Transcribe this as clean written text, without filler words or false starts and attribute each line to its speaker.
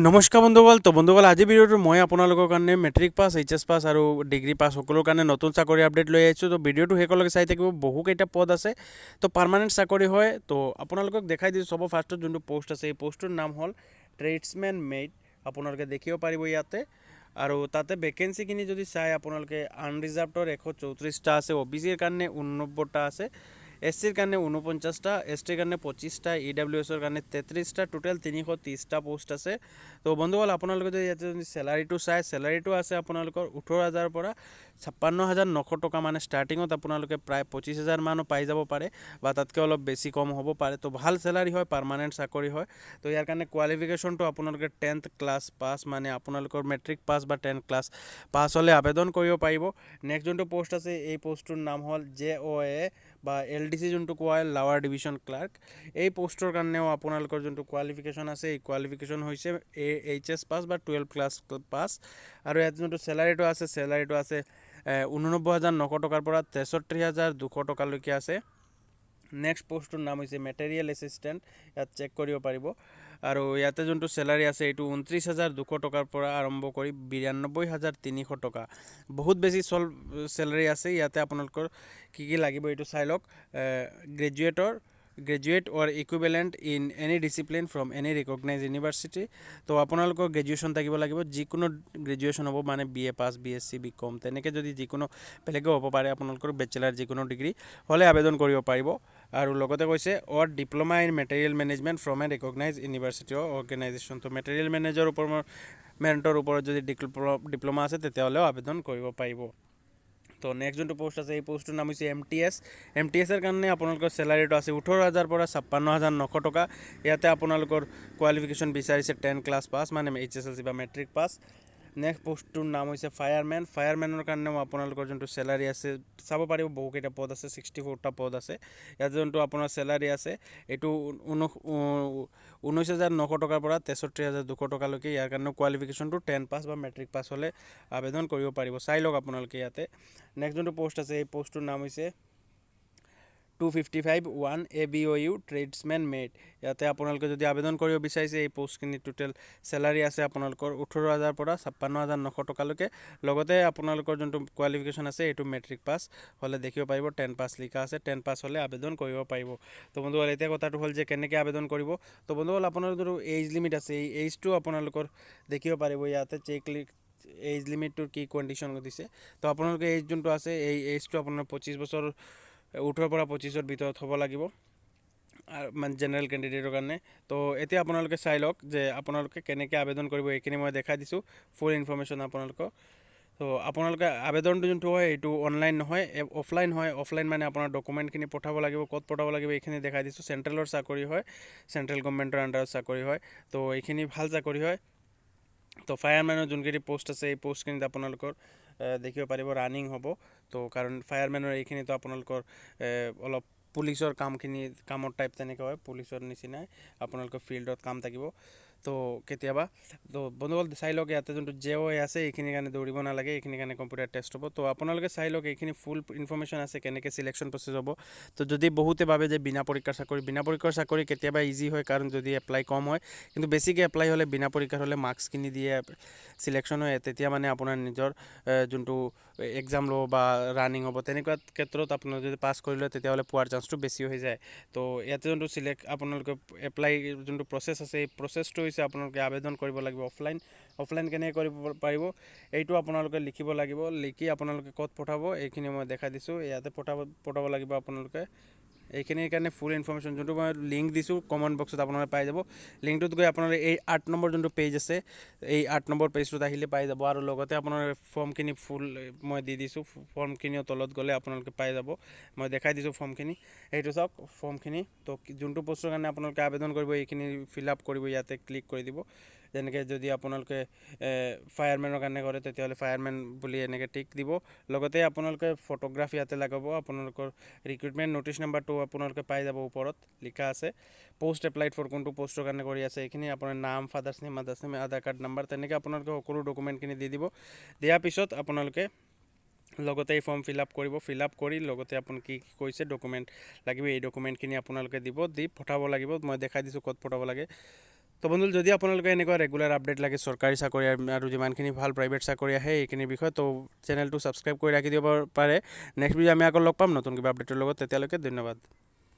Speaker 1: নমস্কাৰ বন্ধুসকল। তো বন্ধুসকল, আজি ভিডিঅ'টো মই আপোনালোকৰ কাৰণে মেট্ৰিক পাছ, এইচএছ পাছ আৰু ডিগ্ৰী পাছ সকলোৰ কাৰণে নতুন চাকৰি আপডেট লৈ আহিছোঁ। তো ভিডিঅ'টো শেষলৈকে চাই থাকিব। বহুকেইটা পদ আছে, তো পাৰ্মানেণ্ট চাকৰি হয়। তো আপোনালোকক দেখাই দিছোঁ। চব ফাৰ্ষ্টত যোনটো পষ্ট আছে, এই পষ্টটোৰ নাম হ'ল ট্ৰেডছমেন মেট। আপোনালোকে দেখিব পাৰিব ইয়াতে। আৰু তাতে ভেকেঞ্চিখিনি যদি চাই আপোনালোকে, আনৰিজাৰ্ভডৰ 134টা আছে, অ' বি চিৰ কাৰণে 89টা আছে, এছ চিৰ কাৰণে 49টা, এছ টিৰ কাৰণে 25টা, ই ডাব্লিউ এছৰ কাৰণে 33টা। টোটেল 330টা পষ্ট আছে। তো বন্ধুসকল, আপোনালোকে যদি ইয়াতে যদি চেলাৰীটো চায়, চেলাৰীটো আছে আপোনালোকৰ 18 হাজাৰৰ পৰা 56,900 টকা। মানে ষ্টাৰ্টিঙত আপোনালোকে প্ৰায় 25 হাজাৰ মানো পাই যাব পাৰে বা তাতকৈ অলপ বেছি কম হ'ব পাৰে। তো ভাল চেলাৰী হয়, পাৰ্মানেণ্ট চাকৰি হয়। তো ইয়াৰ কাৰণে কোৱালিফিকেশ্যনটো আপোনালোকে 10th class pass, মানে আপোনালোকৰ মেট্ৰিক পাছ বা 10th class pass হ'লে আবেদন কৰিব পাৰিব। নেক্সট যোনটো পষ্ট আছে, এই পষ্টটোৰ নাম হ'ল জে অ' এ বা এল ডি চি যোনটো কোৱা হয়, লাৱাৰ ডিভিশ্যন ক্লাৰ্ক। এই পষ্টৰ কাৰণেও আপোনালোকৰ যোনটো কোৱালিফিকেশ্যন আছে, এই কোৱালিফিকেশ্যন হৈছে এইচএছ পাছ বা 12 ক্লাছ পাছ। আৰু ইয়াত যোনটো চেলাৰীটো আছে, চেলাৰীটো আছে 89,900 টকাৰ পৰা 63,200 টকালৈকে আছে। নেক্সট পষ্টটোৰ নাম হৈছে মেটেৰিয়েল এছিষ্টেণ্ট। ইয়াত চেক কৰিব পাৰিব। আৰু ইয়াতে যোনটো চেলাৰী আছে, এইটো 29,200 টকাৰ পৰা আৰম্ভ কৰি 92,300 টকা। বহুত বেছি চেলাৰী আছে। ইয়াতে আপোনালোকৰ কি কি লাগিব, এইটো চাই লওক। Graduate or equivalent in any discipline from any recognise university। তো আপোনালোকৰ গ্ৰেজুৱেশ্যন থাকিব লাগিব, যিকোনো গ্ৰেজুৱেশ্যন হ'ব, মানে B A pass, B S C, B কম, তেনেকৈ যদি যিকোনো বেলেগো হ'ব পাৰে। আপোনালোকৰ বেচেলাৰ যিকোনো ডিগ্ৰী হ'লে আবেদন কৰিব পাৰিব। আৰু লগতে কৈছে or diploma in material management from a recognise university or organisation। তো মেটেৰিয়েল মেনেজৰ ওপৰত মেণ্টৰ ওপৰত যদি ডিপ্ল'মা আছে, তেতিয়াহ'লেও আবেদন কৰিব পাৰিব। তো নেক্সট যোনটো পষ্ট আছে, এই পষ্টটোৰ নাম হৈছে M T S. M T এছৰ কাৰণে আপোনালোকৰ চেলাৰীটো আছে 18 হাজাৰ পৰা 56,900 টকা। ইয়াতে আপোনালোকৰ কোৱালিফিকেশ্যন বিচাৰিছে 10 ক্লাছ পাছ, মানে এইচএছএলচি বা মেট্ৰিক পাছ। নেক্সট পষ্টটোৰ নাম হৈছে ফায়াৰমেন। ফায়াৰমেনৰ কাৰণেও আপোনালোকৰ যোনটো চেলাৰী আছে, চাব পাৰিব, বহুকেইটা পদ আছে, 64টা পদ আছে। ইয়াত যোনটো আপোনাৰ চেলাৰী আছে, এইটো 19,900 টকাৰ পৰা 63,200 টকালৈকে। ইয়াৰ কাৰণেও কোৱালিফিকেশ্যনটো 10 পাছ বা মেট্ৰিক পাছ হ'লে আবেদন কৰিব পাৰিব। চাই লওক আপোনালোকে ইয়াতে। নেক্সট যোনটো পষ্ট আছে, এই পষ্টটোৰ নাম হৈছে 255(1) ABOU tradesman mate। ইয়াতে আপোনালোকে যদি আবেদন কৰিব বিচাৰিছে, এই পষ্টখিনি টোটেল চেলাৰী আছে আপোনালোকৰ 18 হাজাৰ পৰা 56,900 টকালৈকে। লগতে আপোনালোকৰ যোনটো কোৱালিফিকেশ্যন আছে, এইটো মেট্ৰিক পাছ হ'লে, দেখিব পাৰিব 10 পাছ লিখা আছে, 10 পাছ হ'লে আবেদন কৰিব পাৰিব। তো বন্ধুসকল, এতিয়া কথাটো হ'ল যে কেনেকৈ আবেদন কৰিব? তো বন্ধুসকল, আপোনালোকৰ যোনটো এইজ লিমিট আছে, এই এইজটো আপোনালোকৰ দেখিব পাৰিব ইয়াতে। চেক এইজ লিমিটটোৰ কি কণ্ডিশ্যন দিছে। তো আপোনালোকে এইজ যোনটো আছে, এই এইজটো আপোনাৰ 25 বছৰ, 18ৰ পৰা 25ৰ ভিতৰত হ'ব লাগিব আৰু মানে জেনেৰেল কেণ্ডিডেটৰ কাৰণে। তো এতিয়া আপোনালোকে চাই লওক যে আপোনালোকে কেনেকৈ আবেদন কৰিব, এইখিনি মই দেখাই দিছোঁ ফুল ইনফৰ্মেশ্যন আপোনালোকক। তো আপোনালোকে আবেদনটো যোনটো হয়, এইটো অনলাইন নহয়, অফলাইন হয়। অফলাইন মানে আপোনাৰ ডকুমেণ্টখিনি পঠাব লাগিব। ক'ত পঠাব লাগিব, এইখিনি দেখাই দিছোঁ। চেণ্ট্ৰেলৰ চাকৰি হয়, চেণ্ট্ৰেল গভমেণ্টৰ আণ্ডাৰত চাকৰি হয়। তো এইখিনি ভাল চাকৰি হয়। তো ফায়াৰমেনৰ যোনখিনি পষ্ট আছে, এই পষ্টখিনিত আপোনালোকৰ দেখিব পাৰিব ৰানিং হ'ব। তো কাৰণ ফায়াৰমেনৰ এইখিনিতো আপোনালোকৰ অলপ পুলিচৰ কামখিনি, কামৰ টাইপ তেনেকুৱা হয়। পুলিচৰ নিচিনাই আপোনালোকৰ ফিল্ডত কাম থাকিব তো কেতিয়াবা। তো বন্ধুসকল, চাই লওক, ইয়াতে যোনটো জে অ' এ আছে, এইখিনিৰ কাৰণে দৌৰিব নালাগে, এইখিনিৰ কাৰণে কম্পিউটাৰ টেষ্ট হ'ব। তো আপোনালোকে চাই লওক, এইখিনি ফুল ইনফৰ্মেশ্যন আছে কেনেকৈ চিলেকশ্যন প্ৰচেছ হ'ব। তো যদি বহুতে ভাবে যে বিনা পৰীক্ষাৰ চাকৰি, বিনা পৰীক্ষাৰ চাকৰি কেতিয়াবা ইজি হয়, কাৰণ যদি এপ্লাই কম হয়। কিন্তু বেছিকৈ এপ্লাই হ'লে, বিনা পৰীক্ষাৰ হ'লে মাৰ্কছখিনি দিয়ে চিলেকশ্যন হয়। তেতিয়া মানে আপোনাৰ নিজৰ যোনটো এক্সাম ল'ব বা ৰানিং হ'ব, তেনেকুৱা ক্ষেত্ৰত আপোনাৰ যদি পাছ কৰি লয়, তেতিয়াহ'লে পোৱাৰ চান্সটো বেছি হৈ যায়। তো ইয়াতে যোনটো চিলেক্ট আপোনালোকে এপ্লাই যোনটো প্ৰচেছ আছে, এই প্ৰচেছটো হৈছে আপোনালোকে আবেদন কৰিব লাগিব অফলাইন। অফলাইন কেনেকৈ কৰিব পাৰিব? এইটো আপোনালোকে লিখিব লাগিব। লিখি আপোনালোকে ক'ত পঠাব, এইখিনি মই দেখাই দিছোঁ। ইয়াতে পঠাব পঠাব লাগিব আপোনালোকে। এইখিনিৰ কাৰণে ফুল ইনফৰ্মেশ্যন যোনটো মই লিংক দিছোঁ, কমেণ্ট বক্সত আপোনালোকে পাই যাব। লিংকটোত গৈ আপোনালোকে এই 8 নম্বৰ যোনটো পেজ আছে, এই 8 নম্বৰ পেজটোত আহিলে পাই যাব। আৰু লগতে আপোনাৰ ফৰ্মখিনি ফুল মই দি দিছোঁ। ফৰ্মখিনিও তলত গ'লে আপোনালোকে পাই যাব। মই দেখাই দিছোঁ ফৰ্মখিনি। এইটো চাওক ফৰ্মখিনি। তো যোনটো পষ্টৰ কাৰণে আপোনালোকে আবেদন কৰিব, এইখিনি ফিল আপ কৰিব, ইয়াতে ক্লিক কৰি দিব। যেনেকৈ যদি আপোনালোকে ফায়াৰমেনৰ কাৰণে কৰে, তেতিয়াহ'লে ফায়াৰমেন বুলি এনেকৈ টিক দিব। লগতে আপোনালোকে ফটোগ্ৰাফ ইয়াতে লগাব। আপোনালোকৰ ৰিক্ৰুইটমেণ্ট ন'টিছ নাম্বাৰটো আপোনালোকে পাই যাব, ওপৰত লিখা আছে। পষ্ট এপ্লাইড ফৰ, কোনটো পষ্টৰ কাৰণে কৰি আছে, এইখিনি আপোনাৰ নাম, ফাদাৰ্ছ নেম, মাদাৰ্ছ নেম, আধাৰ কাৰ্ড নাম্বাৰ, তেনেকৈ আপোনালোকে সকলো ডকুমেণ্টখিনি দি দিব। দিয়াৰ পিছত আপোনালোকে লগতে এই ফৰ্ম ফিল আপ কৰিব। ফিল আপ কৰি লগতে আপুনি কি কি কৈছে ডকুমেণ্ট লাগিব, এই ডকুমেণ্টখিনি আপোনালোকে দিব, দি পঠাব লাগিব। মই দেখাই দিছোঁ ক'ত পঠাব লাগে। তো বন্ধু, যদি আপোনালোকে এনেকুৱা ৰেগুলাৰ আপডেট লাগে চৰকাৰী চাকৰি আৰু যিমানখিনি ভাল প্ৰাইভেট চাকৰি আহে এইখিনিৰ বিষয়ে, তো চেনেলটো ছাবস্ক্ৰাইব কৰি ৰাখি দিব পাৰে। নেক্সট ভিডিঅ' আমি আকৌ লগ পাম নতুন কিবা আপডেটৰ লগত। তেতিয়ালৈকে ধন্যবাদ।